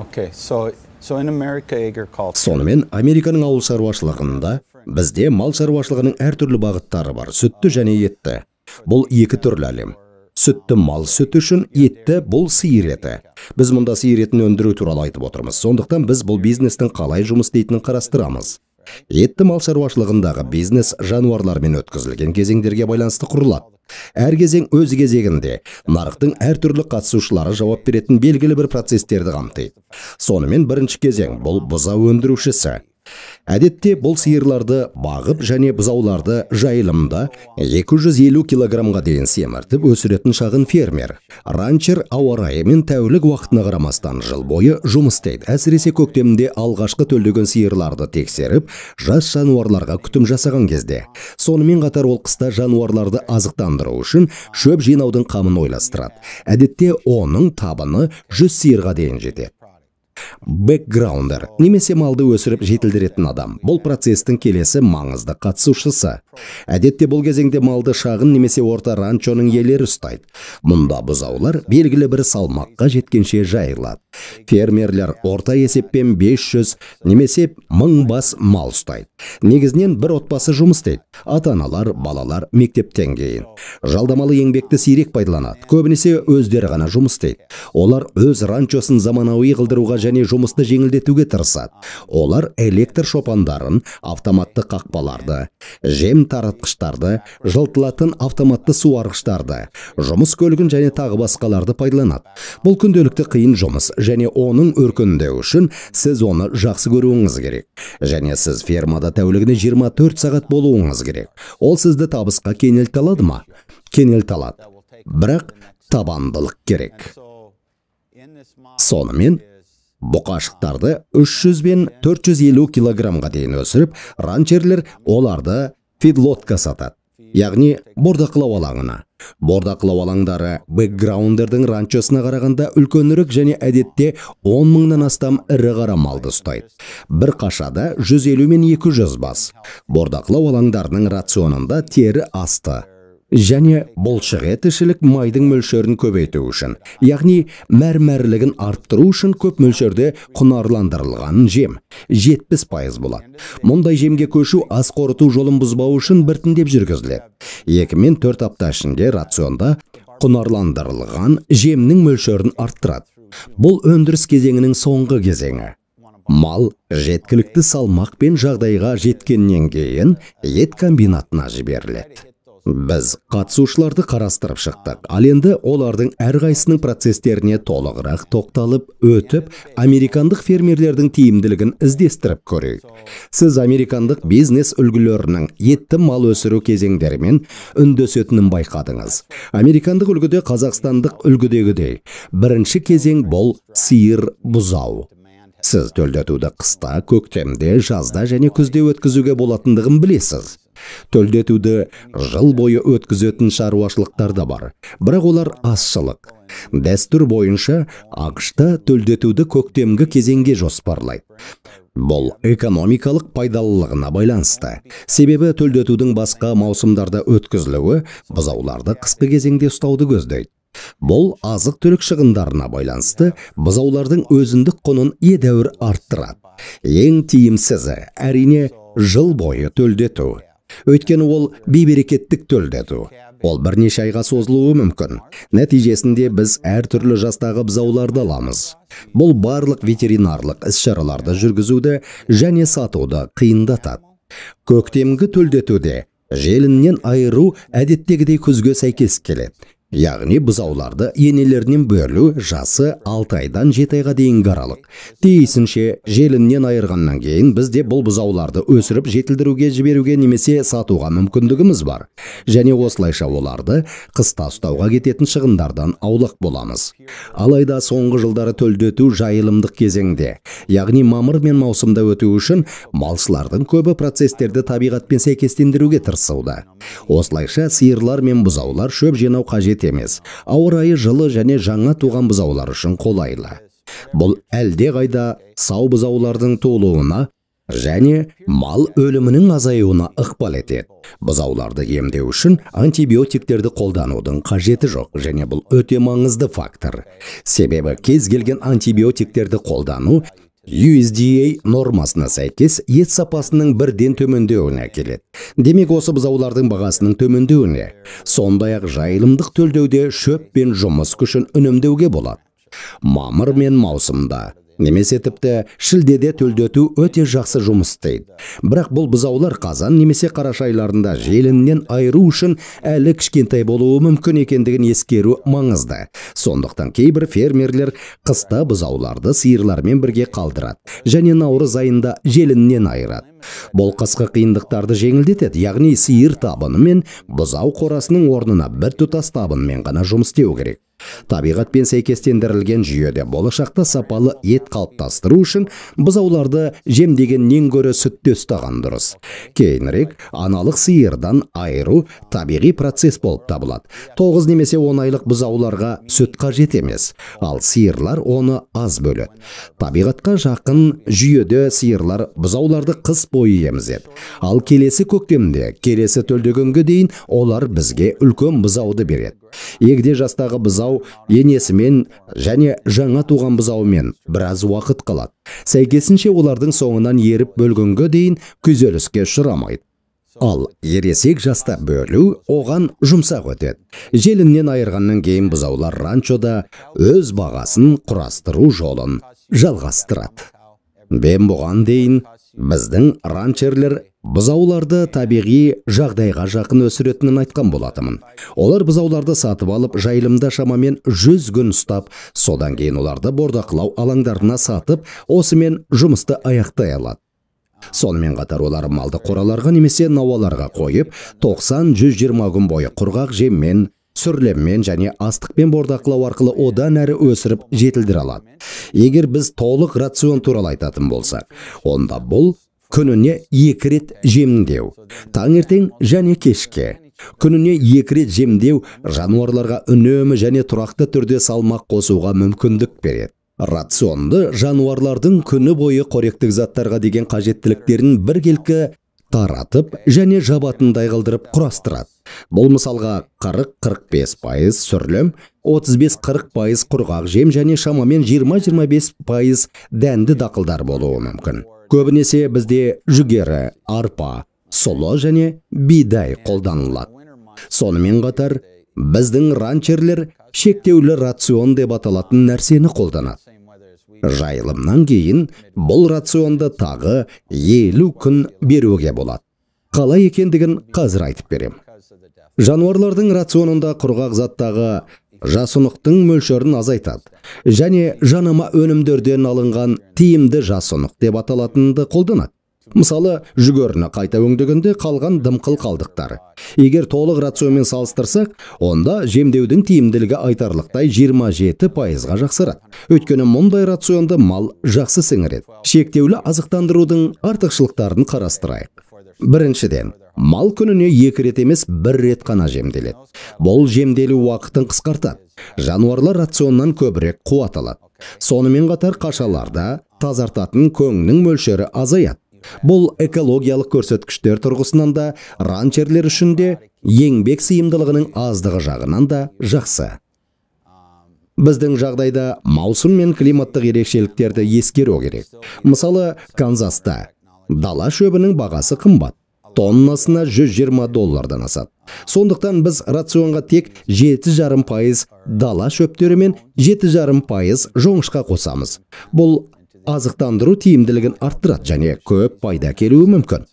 Okay, so in America agriculture, Сонымен, Американың ауыл шаруашылығында бізде мал шаруашылығының әртүрлі бағыттары бар, сүтті және етті. Бұл екі түрлі әлем. Сүтті мал сүті үшін, етті бұл сиыр еті. Біз мұнда сиыр етін өндіру туралы айтып отырмыз. Сондықтан біз бұл бизнестің қалай жұмыс істейтінін қарастырамыз. Етті мал шаруашылығындағы бизнес жануарлармен өткізілген кезеңдерге байланысты құрылады. Әр кезең өз кезегінде нарықтың әртүрлі қатысушылары жауап беретін белгілі бір процестерді қамтиды. Сонымен, бірінші кезең бұл бұзау өндірушісі. Әдетте бұл сиырларды бағып және бұзауларды жайылымда 250 килограммға дейін семіртіп өсіретін шағын фермер. Ранчер ауа райы мен тәулік уақытына қарамастан жыл бойы жұмыс істейді. Әсіресе көктемде алғашқы төлдеген сиырларды тексеріп, жас жануарларға күтім жасаған кезде. Сонымен қатар ол қыста жануарларды азықтандыру үшін шөп жинаудың қамын ойластырады. Әдетте оның табыны 100 сиырға дейін жетеді. Бэкграундер немесе малды өсіріп жетілдіретін адам бұл процестің келесі маңызды қатысушысы. Әдетте бұл кезеңде малды шағын немесе орта ранчоның иелері ұстайды. Мұнда бұзаулар белгілі бір салмаққа жеткенше жайылады. Фермерлер орта есеппен 500 немесе 1000 бас мал ұстайды. Негізінен бір отбасы жұмыс істейді. Ата-аналар, балалар мектептен кейін. Жалдамалы еңбекті сирек пайдаланады. Көбінесе өздері ғана жұмыс істейді. Олар өз ранчосын заманауи қылдыруға және жұмысты жеңілдетуге тырысады. Олар электр шопандарын, автоматты қақпаларды, жем таратқыштарды, жылытылатын автоматты суарғыштарды, жұмыс көлігін және тағы басқаларды пайдаланады. Бұл күнделікті қиын жұмыс және оның өркендеуі үшін сіз оны жақсы көруіңіз керек. Және сіз фермада тәулігіне 24 сағат болуыңыз керек. Ол сізді табысқа кенелте алады ма? Кенелте алады. Бірақ табандылық керек. Сонымен, бұқашықтарды 300 бен 450 килограммға дейін өсіріп, ранчерлер оларды фидлотқа сатады. Яғни бордақылау алаңына. Бордақылау алаңдары бэкграундердің ранчосына қарағанда үлкенірек және әдетте 10 мыңнан астам ірі қара малды ұстайды. Бір қашада 150 мен 200 бас. Бордақылау алаңдарының рационында тері асты және бұлшық ет ішілік майдың мөлшерін көбейту үшін, яғни мәрмәрлігін арттыру үшін көп мөлшерде құнарландырылған жем 70% болады. Мұндай жемге көшу ас қорыту жолын бұзбау үшін біртіндеп жүргізіледі. 2 мен 4 апта ішінде рационда құнарландырылған жемнің мөлшерін арттырады. Бұл өндіріс кезеңінің соңғы кезеңі. Мал жеткілікті салмақ пен жағдайға жеткеннен кейін ет комбинатына жіберіледі. Біз қатысушыларды қарастырып шықтық. Ал енді олардың әрқайсысының процестеріне толығырақ тоқталып өтіп, американдық фермерлердің тиімділігін іздестіріп көрейік. Сіз американдық бизнес үлгілерінің етті мал өсіру кезеңдерімен үндесетінін байқадыңыз. Американдық үлгіде қазақстандық үлгідегідей бірінші кезең бұл сиыр бұзау. Сіз төлдетуді қыста, көктемде, жазда және күзде өткізуге болатындығын білесіз. Төлдетуді жыл бойы өткізетін шаруашылықтар да бар, бірақ олар азшылық. Дәстүр бойынша АҚШ-та төлдетуді көктемгі кезеңге жоспарлайды. Бұл экономикалық пайдалылығына байланысты. Себебі төлдетудің басқа маусымдарда өткізілуі бұзауларды қысқы кезеңде ұстауды көздейді. Бұл азық-түлік шығындарына байланысты бұзаулардың өзіндік құнын едәуір арттырады. Ең тиімсізі, әрине, жыл бойы төлдету. Өйткені ол бейберекеттік төлдету. Ол бірнеше айға созылуы мүмкін. Нәтижесінде біз әртүрлі жастағы бұзауларды аламыз. Бұл барлық ветеринарлық іс-шараларды жүргізуді және сатуды қиындатады. Көктемгі төлдетуде желіннен айыру әдеттегідей күзге сәйкес келеді. Яғни бұзауларды енелерінен бөлу жасы 6 айдан 7 айға дейінгі аралық. Тиісінше желіннен айырғаннан кейін бізде бұл бұзауларды өсіріп жетілдіруге жіберуге немесе сатуға мүмкіндігіміз бар. Және осылайша оларды қыста ұстауға кететін шығындардан аулақ боламыз. Алайда соңғы жылдары төлдету жайылымдық кезеңде, яғни мамыр мен маусымда өту үшін малшылардың көбі процестерді табиғатпен сәйкестендіруге тырысуда. Осылайша сиырлар мен бұзаулар шөп жинау қажет емес. Ауа райы жылы және жаңа туған бұзаулар үшін қолайлы. Бұл әлдеқайда сау бұзаулардың туылуына Және мал өлімінің азаюына ықпал етеді. Бұзауларды емдеу үшін антибиотиктерді қолданудың қажеті жоқ, және бұл өте маңызды фактор. Себебі кез келген антибиотиктерді қолдану USDA нормасына сәйкес ет сапасының бірден төмендеуіне әкеледі. Демек, осы бұзаулардың бағасының төмендеуіне, сондай-ақ жайылымдық төлдеуде шөп пен жұмыс күшін үнемдеуге болады. Мамыр мен маусымда немесе тіпті шілдеде төлдету өте жақсы жұмыс істейді. Бірақ бұл бұзаулар қазан немесе қараша айларында желіннен айыру үшін әлі кішкентай болуы мүмкін екендігін ескеру маңызды. Сондықтан кейбір фермерлер қыста бұзауларды сиырлармен бірге қалдырады және наурыз айында желіннен айырады. Бұл қысқы қиындықтарды жеңілдетеді, яғни сиыр табыны мен бұзау қорасының орнына біртұтас табынмен ғана жұмыс істеу керек. Табиғатпен сәйкестендірілген жүйеде болашақта сапалы ет қалыптастыру үшін бұзауларды жемдегеннен гөрі сүтте ұстаған дұрыс. Кейінірек аналық сиырдан айыру табиғи процесс болып табылады. 9 немесе 10 айлық бұзауларға сүт қажет емес, ал сиырлар оны аз бөледі. Табиғатқа жақын жүйеде сиырлар бұзауларды қыс бойы емізеді. Ал келесі көктемде, келесі төлдегенге дейін олар бізге үлкен бұзауды береді. Егде жастағы бұзау енесімен және жаңа туған бұзаумен біраз уақыт қалады. Сәйкесінше олардың соңынан еріп бөлгенге дейін күйзеліске ұшырамайды. Ал ересек жаста бөлу оған жұмсақ өтеді. Желіннен айырғаннан кейін бұзаулар ранчода өз бағасын құрастыру жолын жалғастырады. Мен бұған дейін біздің ранчерлер бұзауларды табиғи жағдайға жақын өсіретінін айтқан болатынмын. Олар бұзауларды сатып алып, жайылымда шамамен 100 күн ұстап, содан кейін оларды бордақылау алаңдарына сатып, осымен жұмысты аяқтай алады. Сонымен қатар олар малды қораларға немесе науаларға қойып, 90-120 күн бойы құрғақ жеммен, сүрлеммен және астықпен бордақылау арқылы одан әрі өсіріп жетілдіре алады. Егер біз толық рацион туралы айтатын болсақ, онда бұл күніне 2 рет жемдеу, таңертең және кешке. Күніне 2 рет жемдеу жануарларға үнемі және тұрақты түрде салмақ қосуға мүмкіндік береді. Рационды жануарлардың күні бойы қоректік заттарға деген қажеттіліктерін біркелкі таратып және жабатындай қылдырып құрастырады. Бұл мысалға 40-45% сүрлем, 35-40% құрғақ жем және шамамен 20-25% дәнді дақылдар болуы мүмкін. Көбінесе бізде жүгері, арпа, сұлы және бидай қолданылады. Сонымен қатар, біздің ранчерлер шектеулі рацион деп аталатын нәрсені қолданады. Жайылымнан кейін бұл рационды тағы 50 күн беруге болады. Қалай екендігін қазір айтып берем. Жануарлардың рационында құрғақ заттағы жасұнықтың мөлшерін азайтады және жанама өнімдерден алынған тиімді жасұнық деп аталатынды қолданады. Мысалы, жүгеріні қайта өңдегенде қалған дымқыл қалдықтар. Егер толық рационмен салыстырсақ, онда жемдеудің тиімділігі айтарлықтай 27%-ға жақсарады. Өйткені мұндай рационды мал жақсы сіңіреді. Шектеулі азықтандырудың артықшылықтарын қарастырайық. Біріншіден, мал күніне 2 рет емес, 1 рет қана жемделеді. Бұл жемделу уақытын қысқартады. Жануарлар рационнан көбірек қуат алады. Сонымен қатар қашаларда тазартатын көңнің мөлшері азаяды. Бұл экологиялық көрсеткіштер тұрғысынан да, ранчерлер үшін де, еңбек сыйымдылығының аздығы жағынан да жақсы. Біздің жағдайда маусым мен климаттық ерекшеліктерді ескеру керек. Мысалы, Канзаста дала шөбінің бағасы қымбат. Тоннасына $120 асады. Сондықтан біз рационға тек 7,5% дала шөптері мен 7,5% жоңышқа қосамыз. Бұл азықтандыру тиімділігін арттырады және көп пайда келуі мүмкін.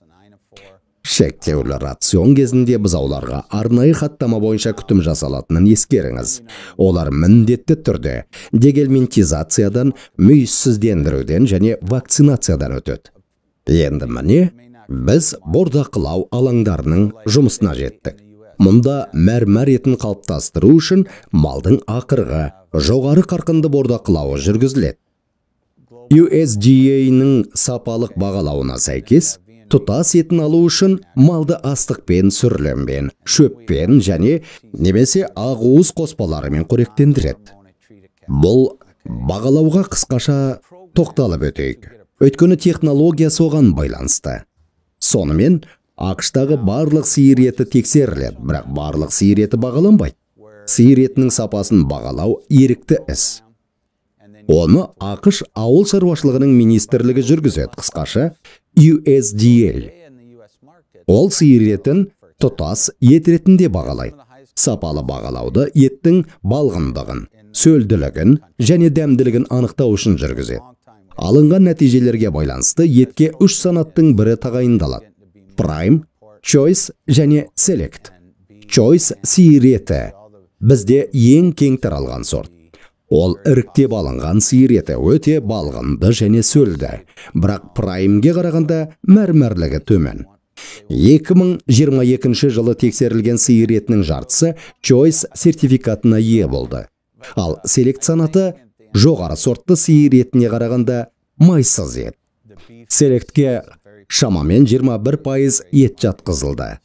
Шектеулі рацион кезінде бұзауларға арнайы хаттама бойынша күтім жасалатынын ескеріңіз. Олар міндетті түрде дегельминтизациядан, мүйізсіздендіруден және вакцинациядан өтеді. Енді міне, біз бордақылау алаңдарының жұмысына жеттік. Мұнда мәрмәр етін қалыптастыру үшін малдың ақырғы жоғары қарқынды бордақылауы жүргізіледі. USDA-ның сапалық бағалауына сәйкес, тұтас етін алу үшін малды астықпен, сүрлеммен, шөппен және немесе ақуыз қоспаларымен қоректендіреді. Бұл бағалауға қысқаша тоқталып өтейік. Өйткені технология соған байланысты. Сонымен, АҚШ-тағы барлық сиыр еті тексеріледі, бірақ барлық сиыр еті бағаланбайды. Сиыр етінің сапасын бағалау ерікті іс. Оны АҚШ ауыл шаруашылығының министрлігі жүргізеді, қысқаша USDA. Ол сиыр етін тұтас ет ретінде бағалайды. Сапалы бағалауды еттің балғындығын, сөлділігін және дәмділігін анықтау үшін жүргізеді. Алынған нәтижелерге байланысты етке 3 санаттың бірі тағайындалады: Prime, Choice және Select. Choice сиыр еті бізде ең кең таралған сорт. Ол іріктеп алынған сиыр еті, өте балғынды және сөлді, бірақ Праймге қарағанда мәрмәрлігі төмен. 2022 жылы тексерілген сиыр етінің жартысы Choice сертификатына ие болды. Ал Select санаты жоғары сортты сиыр етіне қарағанда майсыз ет. Selectке шамамен 21% ет жатқызылды.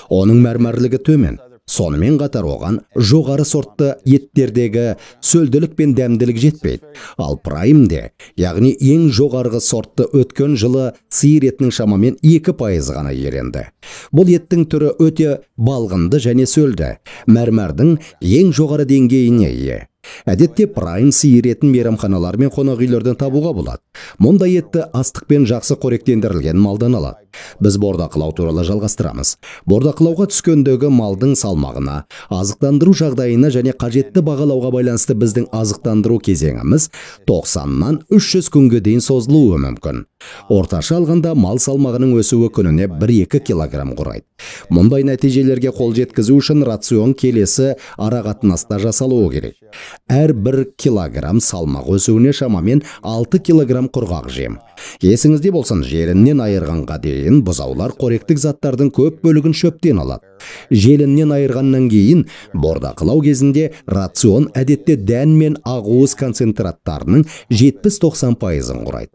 Оның мәрмәрлігі төмен. Сонымен қатар оған жоғары сортты еттердегі сөлділік пен дәмділік жетпейді. Ал Праймде, яғни ең жоғарғы сортты, өткен жылы сиыр етінің шамамен 2% ғана иеленді. Бұл еттің түрі өте балғынды және сөлді, мәрмәрдің ең жоғары деңгейіне ие. Әдетте Прайм сиыр етін мейрамханалар мен қонақ үйлерден табуға болады. Мұндай етті астықпен жақсы қоректендірілген малдан алады. Біз бордақылау туралы жалғастырамыз. Бордақылауға түскендегі малдың салмағына, азықтандыру жағдайына және қажетті бағалауға байланысты біздің азықтандыру кезеңіміз 90-нан 300 күнге дейін созылуы мүмкін. Орташа алғанда мал салмағының өсуі күніне 1-2 килограмм құрайды. Мұндай нәтижелерге қол жеткізу үшін рацион келесі арақатынаста жасалуы керек. Әр 1 килограмм салмақ өсуіне шамамен 6 килограмм құрғақ жем. Есіңізде болсын, желіннен айырғанға дейін бұзаулар қоректік заттардың көп бөлігін шөптен алады. Желіннен айырғаннан кейін бордақылау кезінде рацион әдетте дән мен ақуыз концентраттарының 70-90%-ын құрайды.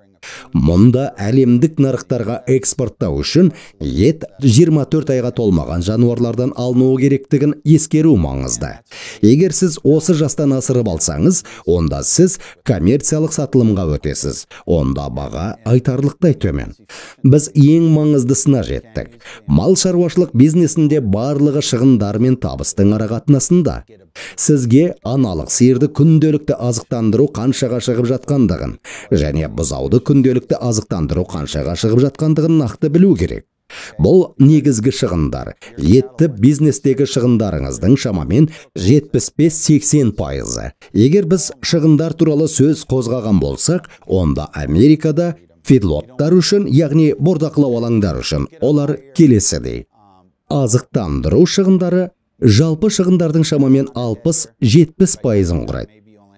Мұнда әлемдік нарықтарға экспорттау үшін ет 24 айға толмаған жануарлардан алынуы керектігін ескеру маңызды. Егер сіз осы жастан асырып алсаңыз, онда сіз коммерциялық сатылымға өтесіз. Онда баға айтарлықтай төмен. Біз ең маңыздысына жеттік. Мал шаруашылық бизнесінде барлығы шығындар мен табыстың арақатынасында. Сізге аналық сиырды күнделікті азықтандыру қаншаға шығып жатқандығын және бұзауды күнделікті азықтандыру қаншаға шығып жатқандығын нақты білу керек. Бұл негізгі шығындар. Етті бизнестегі шығындарыңыздың шамамен 75-80%. Егер біз шығындар туралы сөз қозғаған болсақ, онда Америкада фидлоттар үшін, яғни бордақылау алаңдары үшін, олар келесідей. Азықтандыру шығындары жалпы шығындардың шамамен 60-70%-ын құрайды.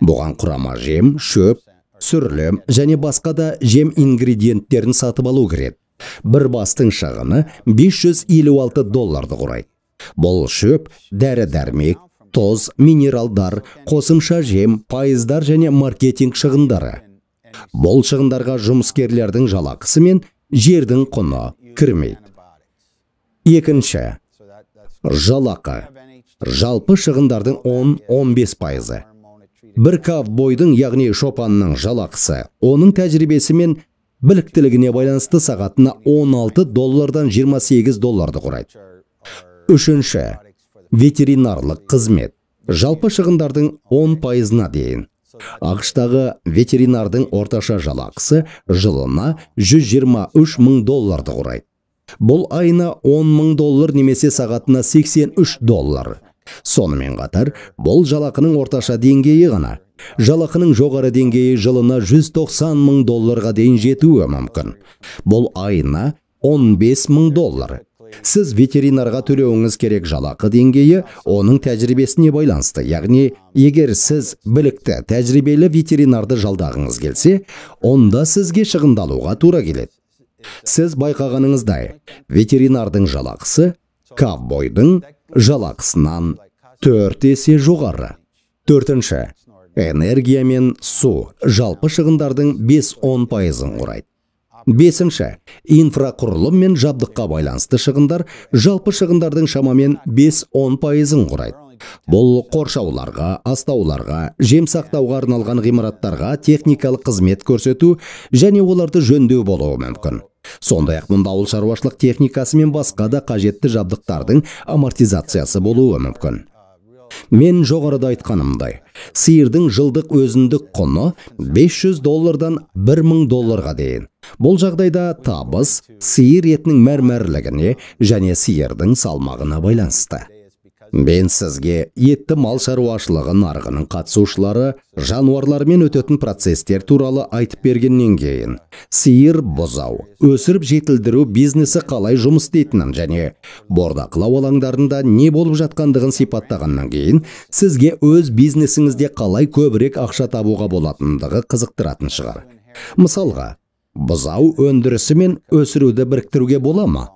Бұған құрама жем, шөп, сүрлем және басқа да жем ингредиенттерін сатып алу кіреді. Бір бастың шығыны 556 долларды құрайды. Бұл шөп, дәрі-дәрмек, тұз, минералдар, қосымша жем, пайыздар және маркетинг шығындары. Бұл шығындарға жұмыскерлердің жалақысы мен жердің құны кірмейді. Екінші, жалақы. Жалпы шығындардың 10-15%. Бір ковбойдың, яғни шопанның жалақысы, оның тәжірибесі мен біліктілігіне байланысты сағатына 16 доллардан 28 долларды құрайды. Үшінші, ветеринарлық қызмет. Жалпы шығындардың 10%-на дейін. АҚШ-тағы ветеринардың орташа жалақысы жылына 123 мың долларды құрайды. Бұл айына 10 мың доллар немесе сағатына 83 доллар. Сонымен қатар, бұл жалақының орташа деңгейі ғана. Жалақының жоғары деңгейі жылына 190 мың долларға дейін жетуі мүмкін. Бұл айына 15 мың доллар. Сіз ветеринарға төлеуіңіз керек жалақы деңгейі оның тәжірибесіне байланысты. Яғни, егер сіз білікті, тәжірибелі ветеринарды жалдағыңыз келсе, онда сізге шығындалуға тура келеді. Сіз байқағаныңыздай, ветеринардың жалақысы ковбойдың жалақысынан 4 есе жоғары. Төртінші, энергия мен су жалпы шығындардың 5-10%-ын құрайды. Бесінші, инфрақұрылым мен жабдыққа байланысты шығындар жалпы шығындардың шамамен 5-10%-ын құрайды. Бұл қоршауларға, астауларға, жем сақтауға арналған ғимараттарға техникалық қызмет көрсету және оларды жөндеу болуы мүмкін. Сондай-ақ мұнда ауыл шаруашылық техникасы мен басқа да қажетті жабдықтардың амортизациясы болуы мүмкін. Мен жоғарыда айтқанымдай, сиырдың жылдық өзіндік құны 500 доллардан 1000 долларға дейін. Бұл жағдайда табыс сиыр етінің мәрмәрлігіне және сиырдың салмағына байланысты. Мен сізге етті мал шаруашылығы нарығының қатысушылары жануарлармен өтетін процестер туралы айтып бергеннен кейін, сиыр бұзау өсіріп жетілдіру бизнесі қалай жұмыс істейтінін және бордақылау алаңдарында не болып жатқандығын сипаттағаннан кейін, сізге өз бизнесіңізде қалай көбірек ақша табуға болатындығы қызықтыратын шығар. Мысалға, бұзау өндірісі мен өсіруді біріктіруге бола ма?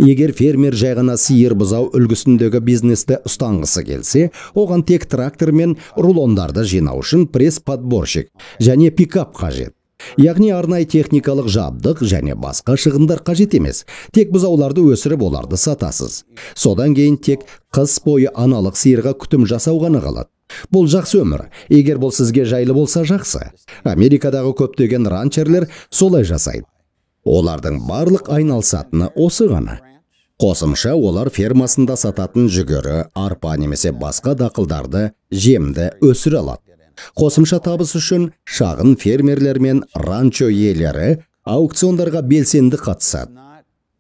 Егер фермер жай ғана сиыр бұзау үлгісіндегі бизнесті ұстанғысы келсе, оған тек трактор мен рулондарды жинау үшін пресс-подборщик және пикап қажет. Яғни арнайы техникалық жабдық және басқа шығындар қажет емес. Тек бұзауларды өсіріп, оларды сатасыз. Содан кейін тек қыс бойы аналық сиырға күтім жасау ғана қалады. Бұл жақсы өмір. Егер бұл сізге жайлы болса, жақсы. Америкадағы көптеген ранчерлер солай жасайды. Олардың барлық айналысатыны осы ғана. Қосымша олар фермасында сататын жүгері, арпа немесе басқа дақылдарды, жемді өсіре алады. Қосымша табыс үшін шағын фермерлер мен ранчо иелері аукциондарға белсенді қатысады.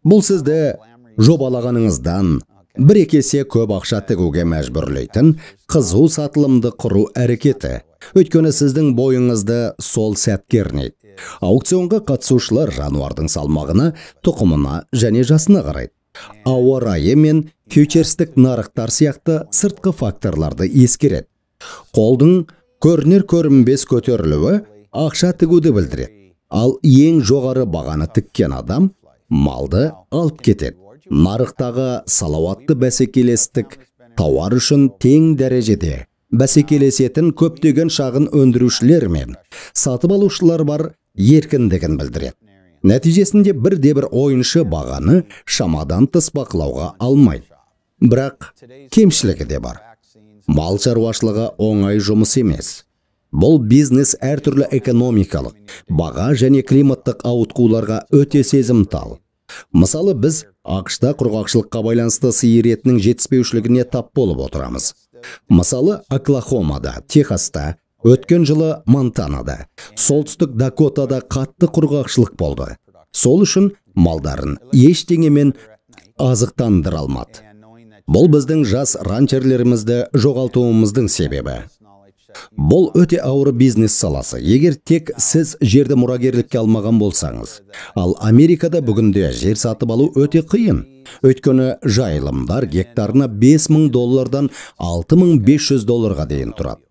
Бұл сізді жобалағаныңыздан бір-екі есе көп ақша тігуге мәжбүрлейтін қызу сатылымды құру әрекеті. Өйткені сіздің бойыңызды сол сәт кернейді. Аукционға қатысушылар жануардың салмағына, тұқымына және жасына қарайды. Ауа райы мен фьючерстік нарықтар сияқты сыртқы факторларды ескереді. Қолдың көрінер көрінбес көтерілуі ақша тігуді білдіреді. Ал ең жоғары бағаны тіккен адам малды алып кетеді. Нарықтағы салауатты бәсекелестік тауар үшін тең дәрежеде бәсекелесетін көптеген шағын өндірушілер мен сатып алушылар бар еркіндігін білдіреді. Нәтижесінде бірде-бір ойыншы бағаны шамадан тыс бақылауға алмайды. Бірақ кемшілігі де бар. Мал шаруашылығы оңай жұмыс емес. Бұл бизнес әртүрлі экономикалық, баға және климаттық ауытқуларға өте сезімтал. Мысалы, біз АҚШ-та құрғақшылыққа байланысты сиыр етінің жетіспеушілігіне тап болып отырамыз. Мысалы, Оклахомада, Техаста, өткен жылы Монтанада, Солтүстік Дакотада қатты құрғақшылық болды. Сол үшін малдарын ештеңемен азықтандыра алмады. Бұл біздің жас ранчерлерімізді жоғалтуымыздың себебі. Бұл өте ауыр бизнес саласы, егер тек сіз жерді мұрагерлікке алмаған болсаңыз. Ал Америкада бүгінде жер сатып алу өте қиын. Өйткені жайылымдар гектарына 5000 доллардан 6500 долларға дейін тұрады.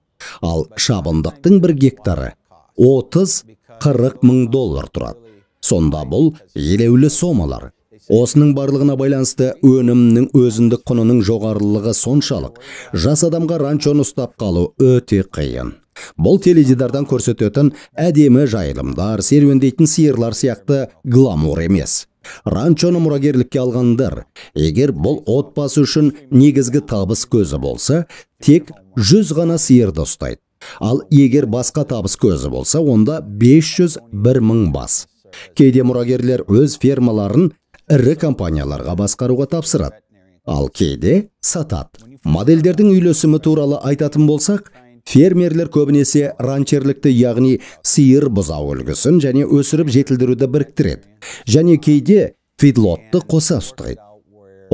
Ал шабындықтың бір гектары 30-40 мың доллар тұрады. Сонда бұл елеулі сомалар. Осының барлығына байланысты өнімнің өзіндік құнының жоғарылығы соншалық. Жас адамға ранчоны ұстап қалу өте қиын. Бұл теледидардан көрсететін әдемі жайылымдар, серуендейтін сиырлар сияқты гламур емес. Ранчоны мұрагерлікке алғандар, егер бұл отбасы үшін негізгі табыс көзі болса, тек 100 ғана сиырды ұстайды. Ал егер басқа табыс көзі болса, онда 501 мың бас. Кейде мұрагерлер өз фермаларын ірі компанияларға басқаруға тапсырады, ал кейде сатады. Модельдердің үйлесімі туралы айтатын болсақ, фермерлер көбінесе ранчерлікті, яғни сиыр бұзау үлгісін және өсіріп жетілдіруді біріктіреді, және кейде фидлотты қоса ұстайды.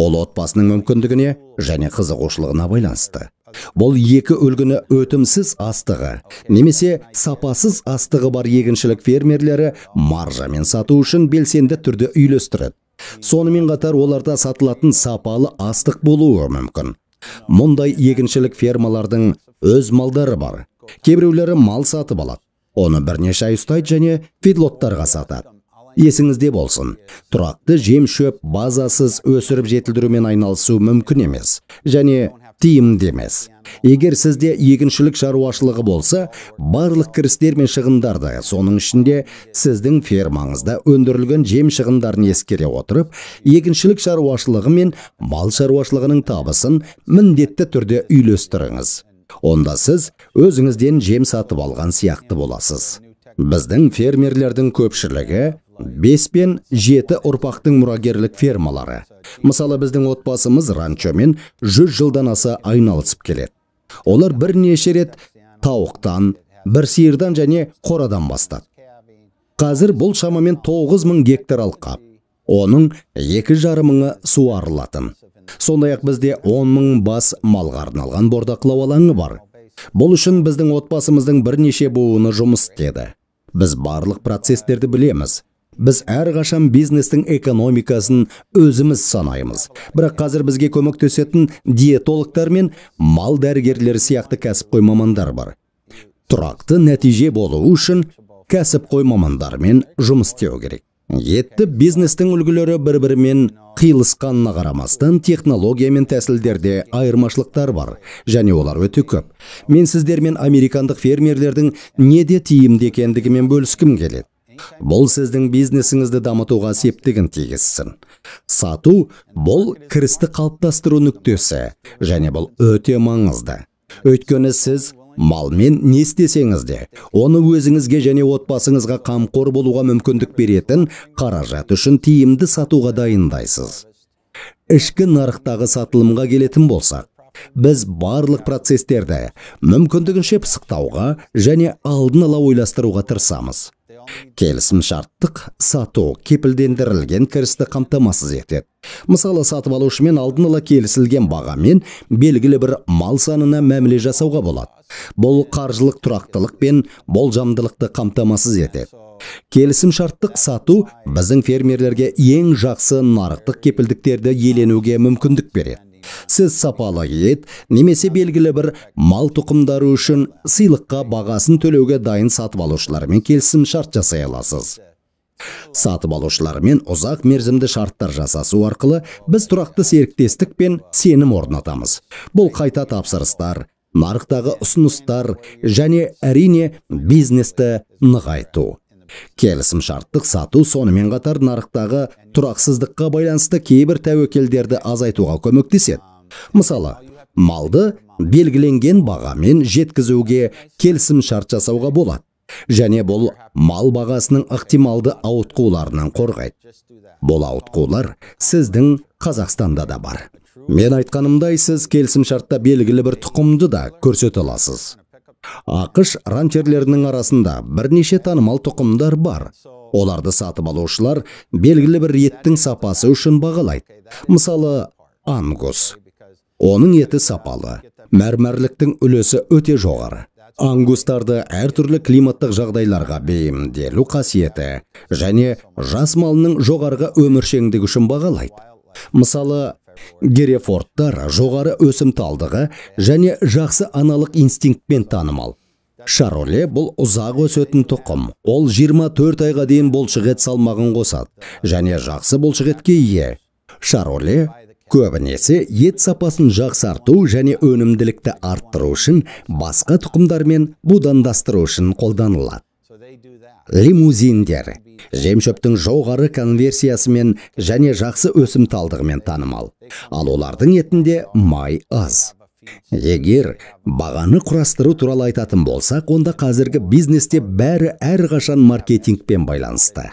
Ол отбасының мүмкіндігіне және қызығушылығына байланысты. Бұл екі үлгіні өтімсіз астығы немесе сапасыз астығы бар егіншілік фермерлері маржамен сату үшін белсенді түрде үйлестіреді. Сонымен қатар оларда сатылатын сапалы астық болуы мүмкін. Мұндай егіншілік фермалардың өз малдары бар. Кейбіреулері мал сатып алады, оны бірнеше ай ұстайды және фидлоттарға сатады. Есіңізде болсын, тұрақты жем-шөп базасыз өсіріп жетілдірумен айналысу мүмкін емес және тиімді емес. Егер сізде егіншілік шаруашылығы болса, барлық кірістер мен шығындарды, соның ішінде сіздің фермаңызда өндірілген жем шығындарын ескере отырып, егіншілік шаруашылығы мен мал шаруашылығының табысын міндетті түрде үйлестіріңіз. Онда сіз өзіңізден жем сатып алған сияқты боласыз. Біздің фермерлердің көпшілігі 5 пен 7 ұрпақтың мұрагерлік фермалары. Мысалы, біздің отбасымыз ранчомен 100 жылдан аса айналысып келеді. Олар бірнеше рет тауықтан, бір сиырдан және қорадан бастады. Қазір бұл шамамен 9000 гектар алқап. Оның 2,5 мыңы суарылатын. Сондай-ақ бізде 10 мың бас малға арналған бордақылау алаңы бар. Бұл үшін біздің отбасымыздың бірнеше буыны жұмыс істеді. Біз барлық процестерді білеміз. Біз әрқашан бизнестің экономикасын өзіміз санаймыз. Бірақ қазір бізге көмектесетін диетологтар мен мал дәрігерлері сияқты кәсіпқой мамандар бар. Тұрақты нәтиже болуы үшін кәсіпқой мамандармен жұмыс істеу керек. Етті бизнестің үлгілері бір-бірімен қиылысқанына қарамастан технология мен тәсілдерде айырмашылықтар бар, және олар өте көп. Мен сіздермен американдық фермерлердің неде тиімді екендігімен бөліскім келеді. Бұл сіздің бизнесіңізді дамытуға септігін тигізсін. Сату бұл кірісті қалыптастыру нүктесі, және бұл өте маңызды. Өйткені сіз малмен не істесеңіз де, оны өзіңізге және отбасыңызға қамқор болуға мүмкіндік беретін қаражат үшін тиімді сатуға дайындайсыз. Ішкі нарықтағы сатылымға келетін болсақ, біз барлық процестерді мүмкіндігінше пысықтауға және алдын ала ойластыруға тырысамыз. Келісімшарттық сату кепілдендірілген кірісті қамтамасыз етеді. Мысалы, сатып алушымен алдын ала келісілген бағамен белгілі бір мал санына мәміле жасауға болады. Бұл қаржылық тұрақтылық пен болжамдылықты қамтамасыз етеді. Келісімшарттық сату біздің фермерлерге ең жақсы нарықтық кепілдіктерді иеленуге мүмкіндік береді. Сіз сапалы ет немесе белгілі бір мал тұқымдары үшін сыйлыққа бағасын төлеуге дайын сатып алушылармен келісімшарт жасай аласыз. Сатып алушылармен ұзақ мерзімді шарттар жасасу арқылы біз тұрақты серіктестік пен сенім орнатамыз. Бұл қайта тапсырыстар, нарықтағы ұсыныстар және әрине бизнесті нығайту. Келісімшарттық сату сонымен қатар нарықтағы тұрақсыздыққа байланысты кейбір тәуекелдерді азайтуға көмектеседі. Мысалы, малды белгіленген бағамен жеткізуге келісімшарт жасауға болады. Және бұл мал бағасының ықтималды ауытқуларынан қорғайды. Бұл ауытқулар сіздің Қазақстанда да бар. Мен айтқанымдай, сіз келісімшартта белгілі бір тұқымды да көрсете аласыз. АҚШ ранчерлерінің арасында бірнеше танымал тұқымдар бар. Оларды сатып алушылар белгілі бір еттің сапасы үшін бағалайды. Мысалы, ангус. Оның еті сапалы, мәрмәрліктің үлесі өте жоғары. Ангустарды әртүрлі климаттық жағдайларға бейімделу қасиеті және жас малының жоғарғы өміршеңдігі үшін бағалайды. Мысалы, герефордтар жоғары өсімталдығы және жақсы аналық инстинктпен танымал. Шароле бұл ұзақ өсетін тұқым. Ол 24 айға дейін бұлшық ет салмағын қосады және жақсы бұлшық етке ие. Шароле көбінесе ет сапасын жақсарту және өнімділікті арттыру үшін басқа тұқымдармен будандастыру үшін қолданылады. Лимузиндер жемшөптің жоғары конверсиясымен және жақсы өсімталдығымен танымал. Ал олардың етінде май аз. Егер бағаны құрастыру туралы айтатын болсақ, онда қазіргі бизнесте бәрі әрқашан маркетингпен байланысты.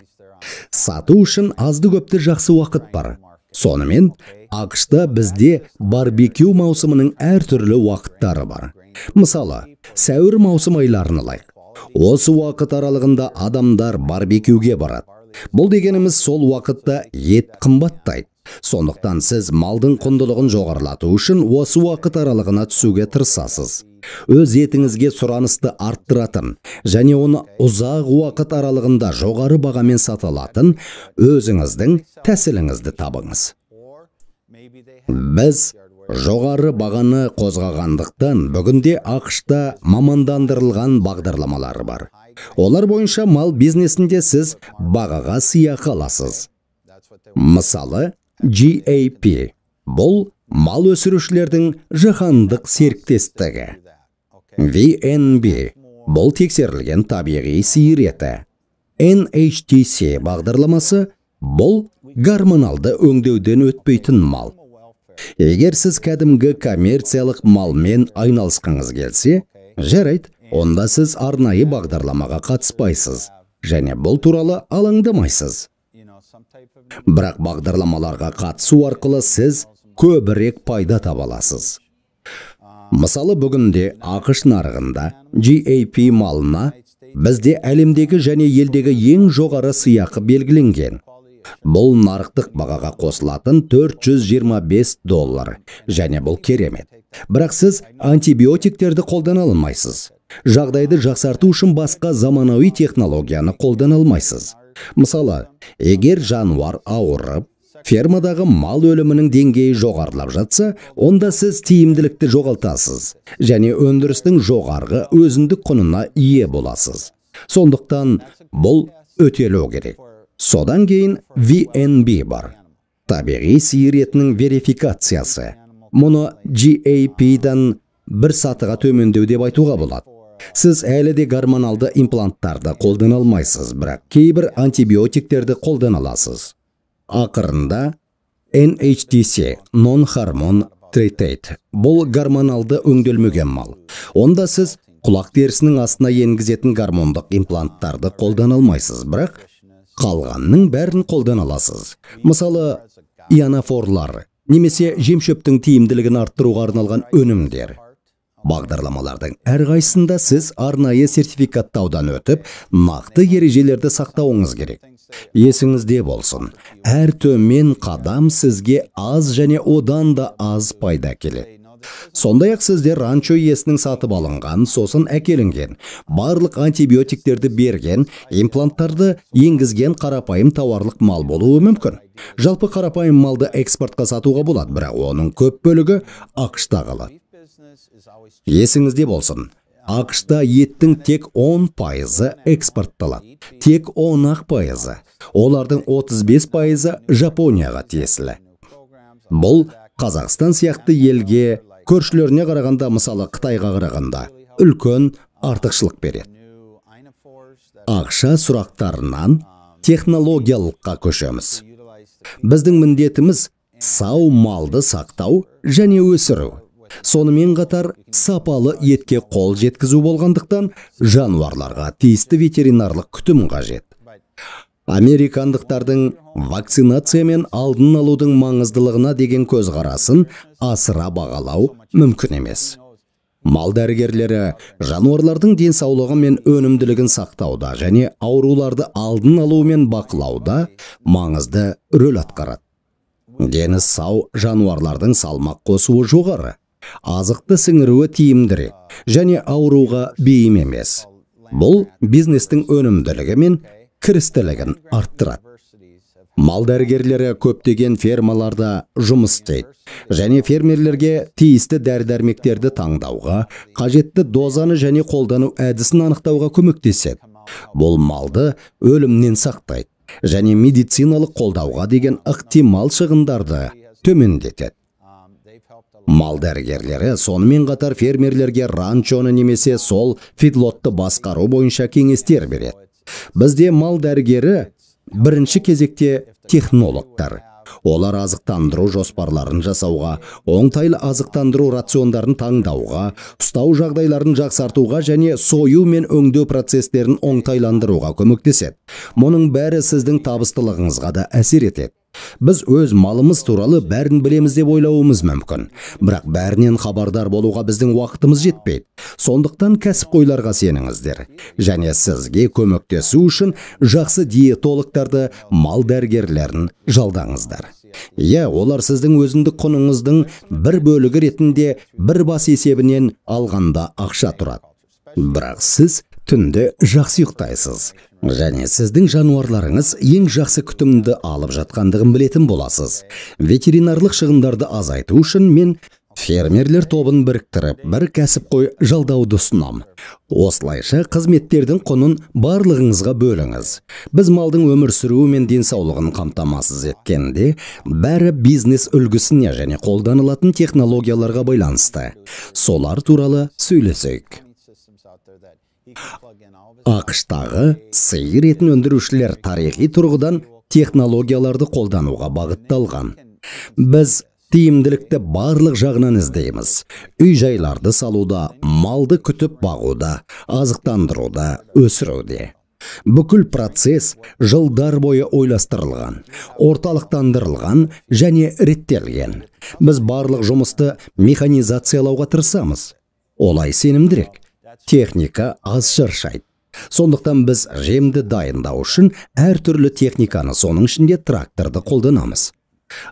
Сату үшін азды-көпті жақсы уақыт бар. Сонымен, АҚШ-та бізде барбекю маусымының әртүрлі уақыттары бар. Мысалы, сәуір маусым айларын алайық. Осы уақыт аралығында адамдар барбекюге барады. Бұл дегеніміз сол уақытта ет қымбаттайды. Сондықтан сіз малдың құндылығын жоғарылату үшін осы уақыт аралығына түсуге тырысасыз. Өз етіңізге сұранысты арттыратын және оны ұзақ уақыт аралығында жоғары бағамен сата алатын өзіңіздің тәсіліңізді табыңыз. Біз жоғары бағаны қозғағандықтан бүгінде АҚШ-та мамандандырылған бағдарламалар бар. Олар бойынша мал бизнесінде сіз бағаға сыйақы аласыз. Мысалы, GAP – бұл мал өсірушілердің жаһандық серіктестігі. VNB – бұл тексерілген табиғи сиыр еті. NHTC бағдарламасы – бұл гормоналды өңдеуден өтпейтін мал. Егер сіз кәдімгі коммерциялық малмен айналысқыңыз келсе, жарайды, онда сіз арнайы бағдарламаға қатыспайсыз және бұл туралы алаңдамайсыз. Бірақ бағдарламаларға қатысу арқылы сіз көбірек пайда таба аласыз. Мысалы, бүгінде АҚШ нарығында GAP малына бізде әлемдегі және елдегі ең жоғары сыйақы белгіленген. Бұл нарықтық бағаға қосылатын $425 және бұл керемет. Бірақ сіз антибиотиктерді қолдана алмайсыз. Жағдайды жақсарту үшін басқа заманауи технологияны қолдана алмайсыз. Мысалы, егер жануар ауырып, фермадағы мал өлімінің деңгейі жоғарылап жатса, онда сіз тиімділікті жоғалтасыз және өндірістің жоғарғы өзіндік құнына ие боласыз. Сондықтан бұл өтелу керек. Содан кейін VNB бар. Табиғи сиыр етінің верификациясы. Мұны GAP-дан бір сатыға төмендеу деп айтуға болады. Сіз әлі де гормоналды импланттарды қолдана алмайсыз, бірақ кейбір антибиотиктерді қолдана аласыз. Ақырында NHTC – non-hormone treated. Бұл гормоналды өңделмеген мал. Онда сіз құлақ терісінің астына енгізетін гормондық импланттарды қолдана алмайсыз, бірақ қалғанның бәрін қолдана аласыз. Мысалы, ионофорлар немесе жемшөптің тиімділігін арттыруға арналған өнімдер. Бағдарламалардың әрқайсысында сіз арнайы сертификаттаудан өтіп, нақты ережелерді сақтауыңыз керек. Есіңізде болсын, әр төмен қадам сізге аз және одан да аз пайда келеді. Сондай-ақ сіздер ранчо иесінің сатып алынған, сосын әкелінген, барлық антибиотиктерді берген, импланттарды енгізген қарапайым тауарлық мал болуы мүмкін. Жалпы қарапайым малды экспортқа сатуға болады, бірақ оның көп бөлігі АҚШ-та қалады. Есіңізде болсын, АҚШ-та еттің тек 10% экспортталады. Тек 10%. Олардың 35% Жапонияға тиесілі. Бұл Қазақстан сияқты елге көршілеріне қарағанда, мысалы Қытайға қарағанда, үлкен артықшылық береді. Ақша сұрақтарынан технологиялыққа көшеміз. Біздің міндетіміз сау малды сақтау және өсіру. Сонымен қатар сапалы етке қол жеткізу болғандықтан жануарларға тиісті ветеринарлық күтім қажет. Американдықтардың вакцинация мен алдын алудың маңыздылығына деген көзқарасын асыра бағалау мүмкін емес. Мал дәрігерлері жануарлардың денсаулығы мен өнімділігін сақтауда және ауруларды алдын алу мен бақылауда маңызды рөл атқарады. Дені сау жануарлардың салмақ қосуы жоғары, азықты сіңіруі тиімдірек және ауруға бейім емес. Бұл бизнестің өнімділігі мен кірістілігін арттырады. Мал дәрігерлері көптеген фермаларда жұмыс істейді және фермерлерге тиісті дәрі-дәрмектерді таңдауға, қажетті дозаны және қолдану әдісін анықтауға көмектеседі. Бұл малды өлімнен сақтайды және медициналық қолдауға деген ықтимал шығындарды төмендетеді. Мал дәрігерлері сонымен қатар фермерлерге ранчоны немесе сол фидлотты басқару бойынша кеңестер береді. Бізде мал дәрігері бірінші кезекте технологтар. Олар азықтандыру жоспарларын жасауға, оңтайлы азықтандыру рациондарын таңдауға, ұстау жағдайларын жақсартуға және сою мен өңдеу процестерін оңтайландыруға көмектеседі. Мұның бәрі сіздің табыстылығыңызға да әсер етеді. Біз өз малымыз туралы бәрін білеміз деп ойлауымыз мүмкін. Бірақ бәрінен хабардар болуға біздің уақытымыз жетпейді. Сондықтан кәсіпқойларға сеніңіздер. Және сізге көмектесу үшін жақсы диетологтарды, мал дәрігерлерін жалдаңыздар. Иә, олар сіздің өзіндік құныңыздың бір бөлігі ретінде бір бас есебінен алғанда ақша тұрады. Бірақ сіз түнде жақсы ұйықтайсыз. Және сіздің жануарларыңыз ең жақсы күтімді алып жатқандығын білетін боласыз. Ветеринарлық шығындарды азайту үшін мен Фермерлер тобын біріктіріп, бір кәсіпқой жалдауды ұсынам. Осылайша қызметтердің құнын барлығыңызға бөліңіз. Біз малдың өмір сүруі мен денсаулығын қамтамасыз еткенде, бәрі бизнес үлгісіне және қолданылатын технологияларға байланысты. Солар туралы сөйлесейік. АҚШ-тағы сиыр етін өндірушілер тарихи тұрғыдан технологияларды қолдануға бағытталған. Біз тиімділікті барлық жағынан іздейміз. Үй-жайларды салуда, малды күтіп бағуда, азықтандыруда, өсіруде. Бүкіл процесс жылдар бойы ойластырылған, орталықтандырылған және реттелген. Біз барлық жұмысты механизациялауға тырысамыз. Олай сенімдірек. Техника аз шаршайды. Сондықтан біз жемді дайындау үшін әртүрлі техниканы, соның ішінде тракторды қолданамыз.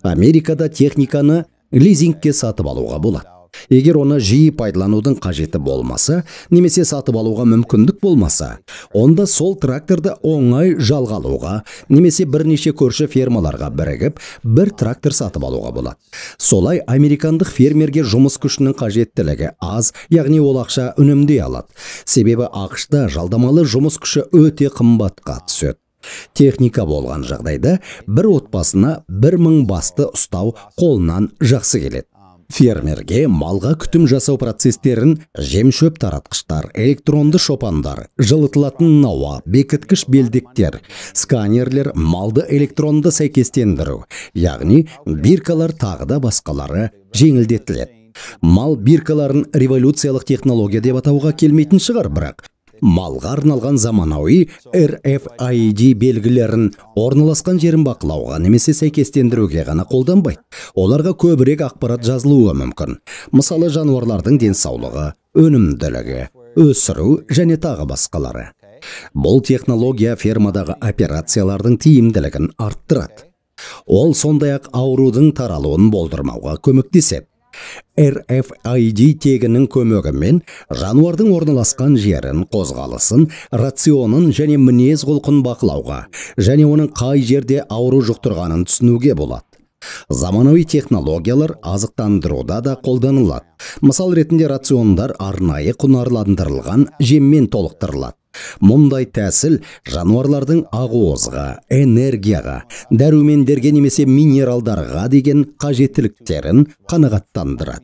Америкада техниканы лизингке сатып алуға болады. Егер оны жиі пайдаланудың қажеті болмаса, немесе сатып алуға мүмкіндік болмаса, онда сол тракторды оңай жалға алуға, немесе бірнеше көрші фермаларға бірігіп, бір трактор сатып алуға болады. Солай американдық фермерге жұмыс күшінің қажеттілігі аз, яғни ол ақша үнемдей алады. Себебі АҚШ-та жалдамалы жұмыс күші өте қымбатқа түседі. Техника болған жағдайда бір отбасына 1000 басты ұстау қолынан жақсы келеді. Фермерге малға күтім жасау процестерін жем-шөп таратқыштар, электронды шопандар, жылытылатын науа, бекіткіш белдектер, сканерлер, малды электронды сәйкестендіру, яғни биркалар тағы да басқалары жеңілдетіледі. Мал биркаларын революциялық технология деп атауға келмейтін шығар, бірақ малға арналған заманауи RFID белгілерін орналасқан жерін бақылауға немесе сәйкестендіруге ғана қолданбайды. Оларға көбірек ақпарат жазылуы мүмкін. Мысалы, жануарлардың денсаулығы, өнімділігі, өсіру және тағы басқалары. Бұл технология фермадағы операциялардың тиімділігін арттырады. Ол сондай-ақ аурудың таралуын болдырмауға көмектеседі. RFID тегінің көмегімен жануардың орналасқан жерін, қозғалысын, рационын және мінез-құлқын бақылауға және оның қай жерде ауру жұқтырғанын түсінуге болады. Заманауи технологиялар азықтандыруда да қолданылады. Мысал ретінде рациондар арнайы құнарландырылған жеммен толықтырылады. Мұндай тәсіл жануарлардың ақуызға, энергияға, дәрумендерге немесе минералдарға деген қажеттіліктерін қанағаттандырады.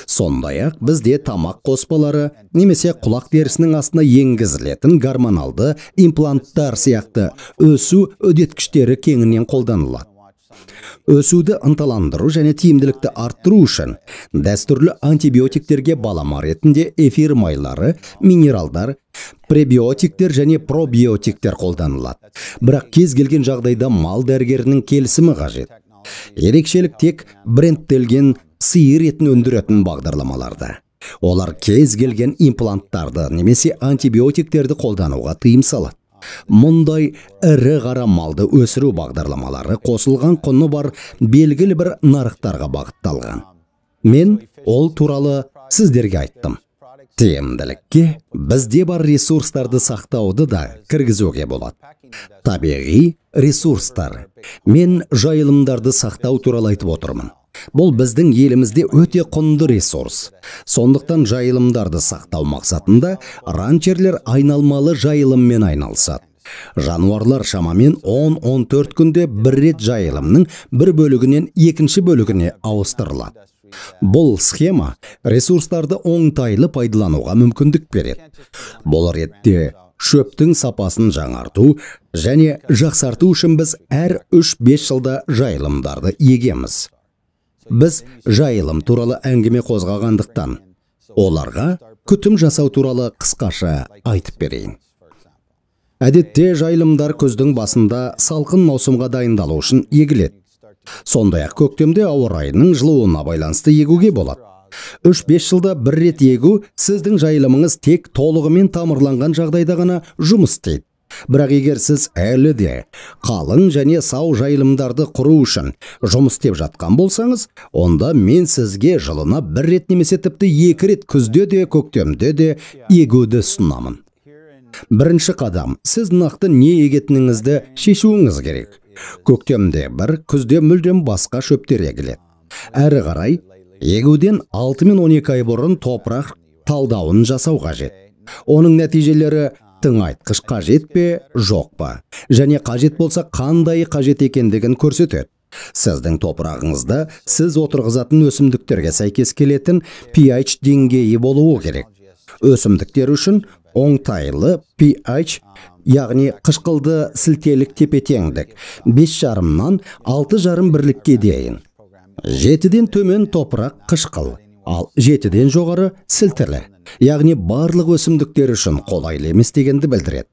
Сондай-ақ бізде тамақ қоспалары немесе құлақ терісінің астына енгізілетін гормоналды импланттар сияқты өсу үдеткіштері кеңінен қолданылады. Өсуді ынталандыру және тиімділікті арттыру үшін дәстүрлі антибиотиктерге балама ретінде эфир майлары, минералдар, пребиотиктер және пробиотиктер қолданылады. Бірақ кез келген жағдайда мал дәрігерінің келісімі қажет. Ерекшелік тек брендтелген сиыр етін өндіретін бағдарламаларда. Олар кез келген импланттарды немесе антибиотиктерді қолдануға тыйым салады. Мұндай ірі қара малды өсіру бағдарламалары қосылған құны бар белгілі бір нарықтарға бағытталған. Мен ол туралы сіздерге айттым. Тиімділікке бізде бар ресурстарды сақтауды да кіргізуге болады. Табиғи ресурстар. Мен жайылымдарды сақтау туралы айтып отырмын. Бұл біздің елімізде өте құнды ресурс. Сондықтан жайылымдарды сақтау мақсатында ранчерлер айналмалы жайылыммен айналысады. Жануарлар шамамен 10-14 күнде бір рет жайылымның бір бөлігінен екінші бөлігіне ауыстырылады. Бұл схема ресурстарды оңтайлы пайдалануға мүмкіндік береді. Бұл ретте шөптің сапасын жаңарту және жақсарту үшін біз әр 3-5 жылда жайылымдарды егеміз. Біз жайылым туралы әңгіме қозғағандықтан, оларға күтім жасау туралы қысқаша айтып берейін. Әдетте жайылымдар күздің басында салқын маусымға дайындалу үшін егіледі. Сондай-ақ көктемде ауа райының жылуына байланысты егуге болады. 3-5 жылда бір рет егу сіздің жайылымыңыз тек толығымен тамырланған жағдайда ғана жұмыс істейді. Бірақ егер сіз әлі де қалың және сау жайылымдарды құру үшін жұмыс істеп жатқан болсаңыз, онда мен сізге жылына бір рет немесе тіпті 2 рет күзде де көктемде де егуді ұсынамын. Бірінші қадам, сіз нақты не егетініңізді шешуіңіз керек. Көктемде бір, күзде мүлдем басқа шөптер егіледі. Әрі қарай, Егуден 6 мен 12 ай бұрын топырақ талдауын жасау қажет. Оның нәтижелері тыңайтқыш қажет пе, жоқ па, және қажет болса қандай қажет екендігін көрсетеді. Сіздің топырағыңызда сіз отырғызатын өсімдіктерге сәйкес келетін pH деңгейі болуы керек. Өсімдіктер үшін оңтайлы pH, яғни қышқылды сілтелік тепе-теңдік, 5,5-нан 6,5 бірлікке дейін. 7-ден төмен топырақ қышқыл, ал 7-ден жоғары сілтілі, яғни барлық өсімдіктер үшін қолайлы емес дегенді білдіреді.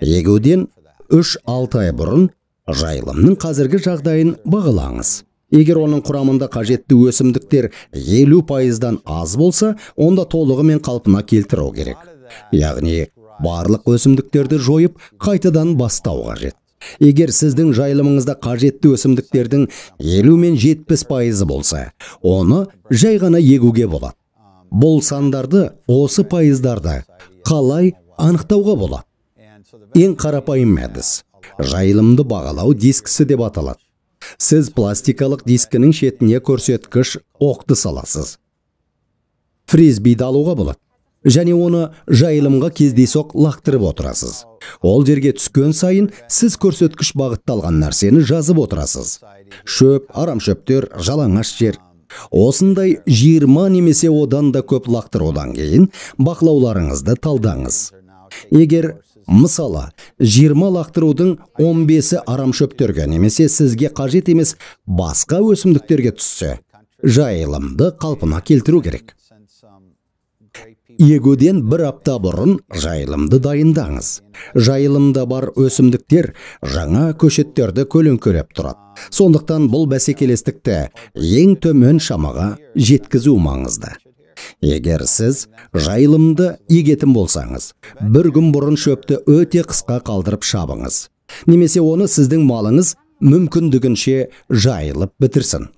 Егуден 3-6 ай бұрын жайылымның қазіргі жағдайын бағалаңыз. Егер оның құрамында қажетті өсімдіктер 50%-дан аз болса, онда толығымен қалпына келтіру керек. Яғни барлық өсімдіктерді жойып, қайтадан бастау қажет. Егер сіздің жайылымыңызда қажетті өсімдіктердің 50 мен 70% болса, оны жай ғана егуге болады. Бұл сандарды, осы пайыздарды қалай анықтауға болады? Ең қарапайым әдіс жайылымды бағалау дискісі деп аталады. Сіз пластикалық дискінің шетіне көрсеткіш оқты саласыз. Фризбиді алуға болады және оны жайылымға кездейсоқ лақтырып отырасыз. Ол жерге түскен сайын сіз көрсеткіш бағытталған нәрсені жазып отырасыз. Шөп, арамшөптер, жалаңаш жер. Осындай 20 немесе одан да көп лақтырудан кейін бақылауларыңызды талдаңыз. Егер мысалы 20 лақтырудың 15-і арамшөптерге немесе сізге қажет емес басқа өсімдіктерге түссе, жайылымды қалпына келтіру керек. Егуден бір апта бұрын жайылымды дайындаңыз. Жайылымда бар өсімдіктер жаңа көшеттерді көлеңкелеп тұрады. Сондықтан бұл бәсекелестікті ең төмен шамаға жеткізу маңызды. Егер сіз жайылымды егетін болсаңыз, бір күн бұрын шөпті өте қысқа қалдырып шабыңыз. Немесе оны сіздің малыңыз мүмкіндігінше жайылып бітірсін.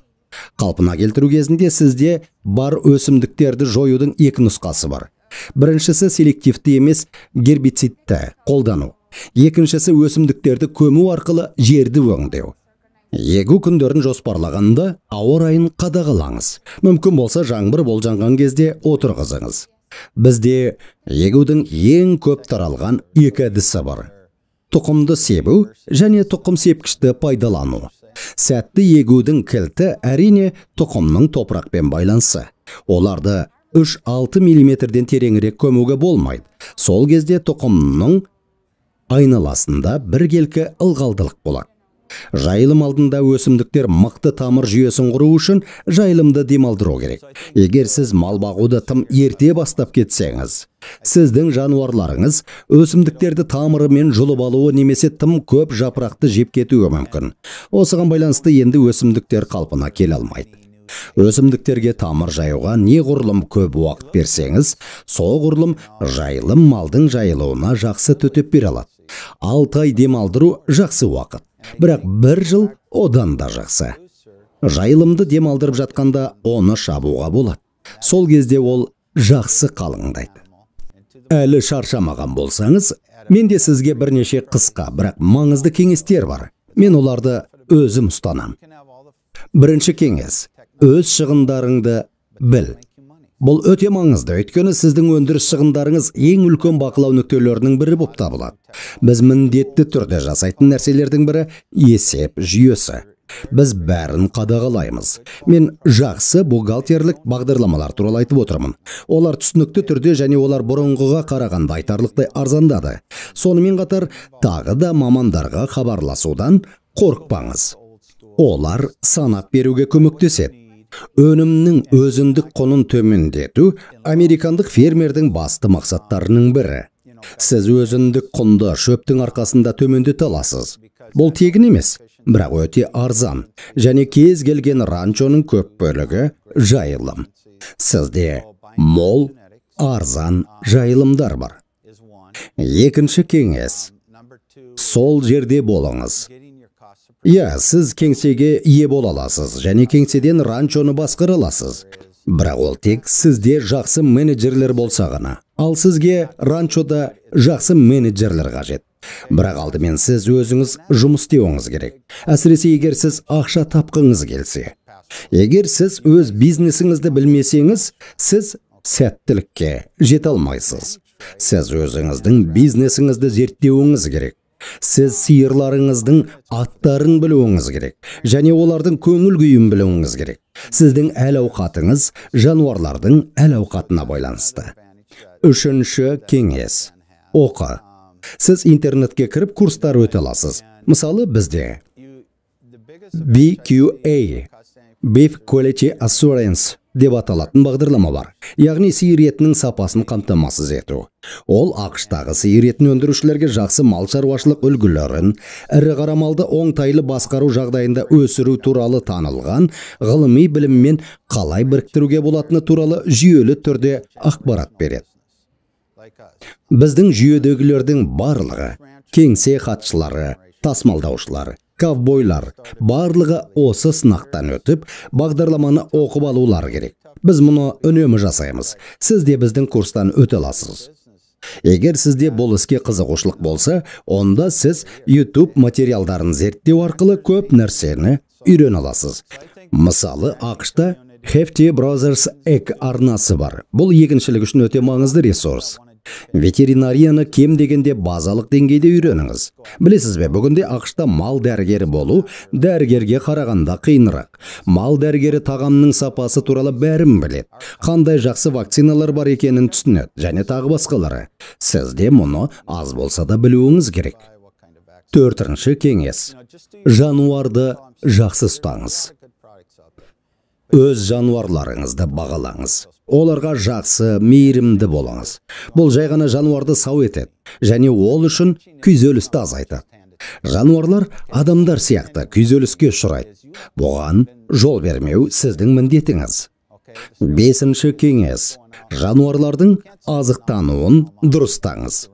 Қалпына келтіру кезінде сізде бар өсімдіктерді жоюдың екі нұсқасы бар. Біріншісі селективті емес гербицидті қолдану. Екіншісі өсімдіктерді көму арқылы жерді өңдеу. Егу күндерін жоспарлағанда ауа райын қадағалаңыз. Мүмкін болса жаңбыр болжанған кезде отырғызыңыз. Бізде егудің ең көп таралған екі әдісі бар. Тұқымды себу және тұқым сепкішті пайдалану. Сәтті егудің кілті әрине тұқымның топырақпен байланысы. Оларды 3-6 мм-ден тереңірек көмуге болмайды. Сол кезде тұқымның айналасында біркелкі ылғалдылық болады. Жайылым алдында өсімдіктер мықты тамыр жүйесін құру үшін жайылымды демалдыру керек. Егер сіз мал бағуды тым ерте бастап кетсеңіз, сіздің жануарларыңыз өсімдіктерді тамырымен жұлып алуы немесе тым көп жапырақты жеп кетуі мүмкін. Осыған байланысты енді өсімдіктер қалпына келе алмайды. Өсімдіктерге тамыр жаюға неғұрлым көп уақыт берсеңіз, соғұрлым жайылым малдың жайылуына жақсы төтеп бере алады. 6 ай демалдыру жақсы уақыт. Бірақ бір жыл одан да жақсы. Жайылымды демалдырып жатқанда оны шабуға болады. Сол кезде ол жақсы қалыңдайды. Әлі шаршамаған болсаңыз, менде сізге бірнеше қысқа, бірақ маңызды кеңестер бар. Мен оларды өзім ұстанам. Бірінші кеңес: өз шығындарыңды біл. Бұл өте маңызды, өйткені сіздің өндіріс шығындарыңыз ең үлкен бақылау нүктелерінің бірі болып табылады. Біз міндетті түрде жасайтын нәрселердің бірі есеп жүйесі. Біз бәрін қадағалаймыз. Мен жақсы бухгалтерлік бағдарламалар туралы айтып отырмын. Олар түсінікті түрде және олар бұрынғыға қарағанда айтарлықтай арзандады. Сонымен қатар тағы да мамандарға хабарласудан қорықпаңыз. Олар санап беруге көмектеседі. Өнімнің өзіндік құнын төмендету американдық фермердің басты мақсаттарының бірі. Сіз өзіндік құнды шөптің арқасында төмендете аласыз. Бұл тегін емес, бірақ өте арзан және кез келген ранчоның көп бөлігі жайылым. Сізде мол, арзан жайылымдар бар. Екінші кеңес: сол жерде болыңыз. Иә, сіз кеңсеге ие бола аласыз және кеңседен ранчоны басқара аласыз. Бірақ ол тек сізде жақсы менеджерлер болса ғана. Ал сізге ранчода жақсы менеджерлер қажет. Бірақ алдымен сіз өзіңіз жұмыс істеуіңіз керек. Әсіресе егер сіз ақша тапқыңыз келсе. Егер сіз өз бизнесіңізді білмесеңіз, сіз сәттілікке жете алмайсыз. Сіз өзіңіздің бизнесіңізді зерттеуіңіз керек. Сіз сиырларыңыздың аттарын білуіңіз керек және олардың көңіл күйін білуіңіз керек. Сіздің әл-ауқатыңыз жануарлардың әл-ауқатына байланысты. Үшінші кеңес. Оқы. Сіз интернетке кіріп курстар өте аласыз. Мысалы, бізде BQA, Beef Quality Assurance деп аталатын бағдарлама бар. Яғни сиыр етінің сапасын қамтамасыз ету. Ол АҚШ-тағы сиыр етін өндірушілерге жақсы мал шаруашылық үлгілерін, ірі қара малды оңтайлы басқару жағдайында өсіру туралы танылған ғылыми біліммен қалай біріктіруге болатыны туралы жүйелі түрде ақпарат береді. Біздің жүйедегілердің барлығы, кеңсе хатшылары, тасымалдаушылар, ковбойлар, барлығы осы сынақтан өтіп, бағдарламаны оқып алулары керек. Біз мұны үнемі жасаймыз. Сіз де біздің курстан өте аласыз. Егер сізде бұл іске қызығушылық болса, онда сіз YouTube материалдарын зерттеу арқылы көп нәрсені үйрене аласыз. Мысалы, АҚШ-та Hefty Brothers Egg арнасы бар. Бұл егіншілік үшін өте маңызды ресурс. Ветеринарияны кем дегенде базалық деңгейде үйреніңіз. Білесіз бе, бүгінде АҚШ-та мал дәрігері болу дәрігерге қарағанда қиынырақ. Мал дәрігері тағамның сапасы туралы бәрін біледі. Қандай жақсы вакциналар бар екенін түсінеді және тағы басқалары. Сіз де мұны аз болса да білуіңіз керек. Төртінші кеңес. Жануарды жақсы ұстаңыз. Өз жануарларыңызды бағалаңыз. Оларға жақсы, мейірімді болыңыз. Бұл жай ғана жануарды сау етеді және ол үшін күйзелісті азайтады. Жануарлар адамдар сияқты күйзеліске ұшырайды. Бұған жол бермеу сіздің міндетіңіз. Бесінші кеңес. Жануарлардың азықтануын дұрыстаңыз.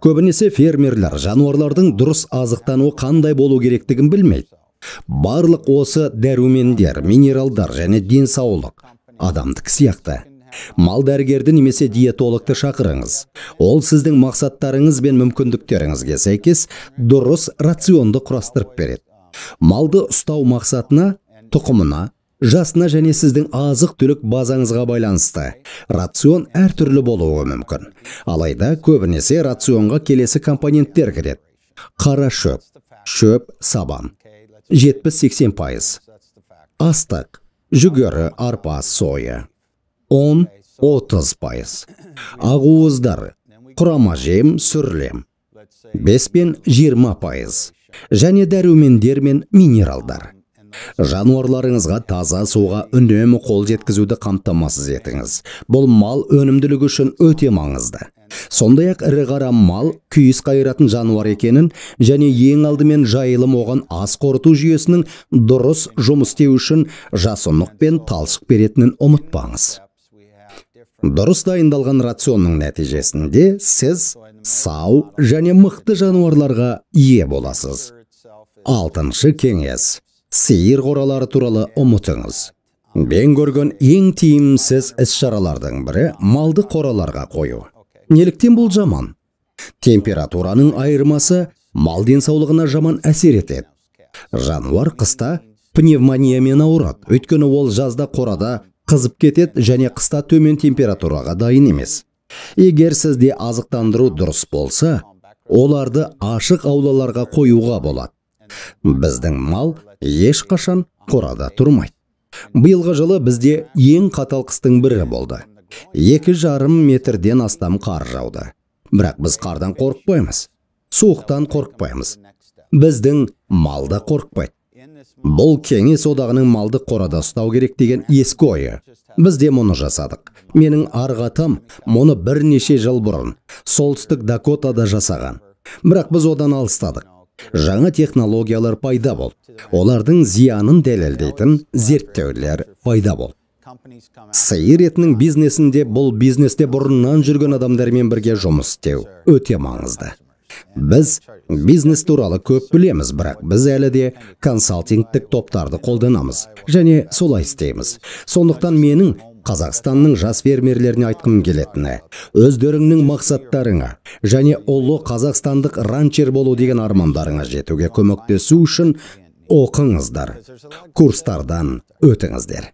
Көбінесе фермерлер жануарлардың дұрыс азықтануы қандай болу керектігін білмейді. Барлық осы дәрумендер, минералдар және денсаулық адамдікі сияқты. Мал дәрігерді немесе диетологты шақырыңыз. Ол сіздің мақсаттарыңыз бен мүмкіндіктеріңізге сәйкес дұрыс рационды құрастырып береді. Малды ұстау мақсатына, тұқымына, жасына және сіздің азық-түлік базаңызға байланысты рацион әртүрлі болуы мүмкін. Алайда көбінесе рационға келесі компоненттер кіреді. Қара шөп, шөп, сабан 70-80%, астық, жүгері, арпа, соя 10-30%, ақуыздар, құрама жем, сүрлем 5-20% және дәрумендер мен минералдар. Жануарларыңызға таза суға үнемі қол жеткізуді қамтамасыз етіңіз. Бұл мал өнімділігі үшін өте маңызды. Сондай-ақ ірі қара мал күйіс қайыратын жануар екенін және ең алдымен жайылым оған ас қорыту жүйесінің дұрыс жұмыс істеу үшін жасұнық пен талшық беретінін ұмытпаңыз. Дұрыс дайындалған рационның нәтижесінде сіз сау және мықты жануарларға ие боласыз. Алтыншы кеңес. Сиыр қоралары туралы ұмытыңыз. Мен көрген ең тиімсіз іс-шаралардың бірі малды қораларға қою. Неліктен бұл жаман? Температураның айырмасы мал денсаулығына жаман әсер етеді. Жануар қыста пневмониямен ауырады, өйткені ол жазда қорада қызып кетеді және қыста төмен температураға дайын емес. Егер сізде азықтандыру дұрыс болса, оларды ашық аулаларға қоюға болады. Біздің мал ешқашан қорада тұрмайды. Биылғы жылы бізде ең қатал қыстың бірі болды. 2,5 метрден астам қар жауды. Бірақ біз қардан қорықпаймыз, суықтан қорықпаймыз. Біздің мал да қорықпайды. Бұл Кеңес одағының малды қорада ұстау керек деген ескі ойы. Біз де мұны жасадық. Менің арғы атам мұны бірнеше жыл бұрын Солтүстік Дакотада жасаған. Бірақ біз одан алыстадық. Жаңа технологиялар пайда болды. Олардың зиянын дәлелдейтін зерттеулер пайда болды. Сиыр етінің бизнесінде бұл бизнесте бұрыннан жүрген адамдармен бірге жұмыс істеу өте маңызды. Біз бизнес туралы көп білеміз, бірақ біз әлі де консалтингтік топтарды қолданамыз және солай істейміз. Сондықтан менің Қазақстанның жас фермерлеріне айтқым келетіні, өздеріңнің мақсаттарыңа және ұлы қазақстандық ранчер болу деген армандарыңа жетуге көмектесу үшін Оқыңыздар, курстардан өтіңіздер.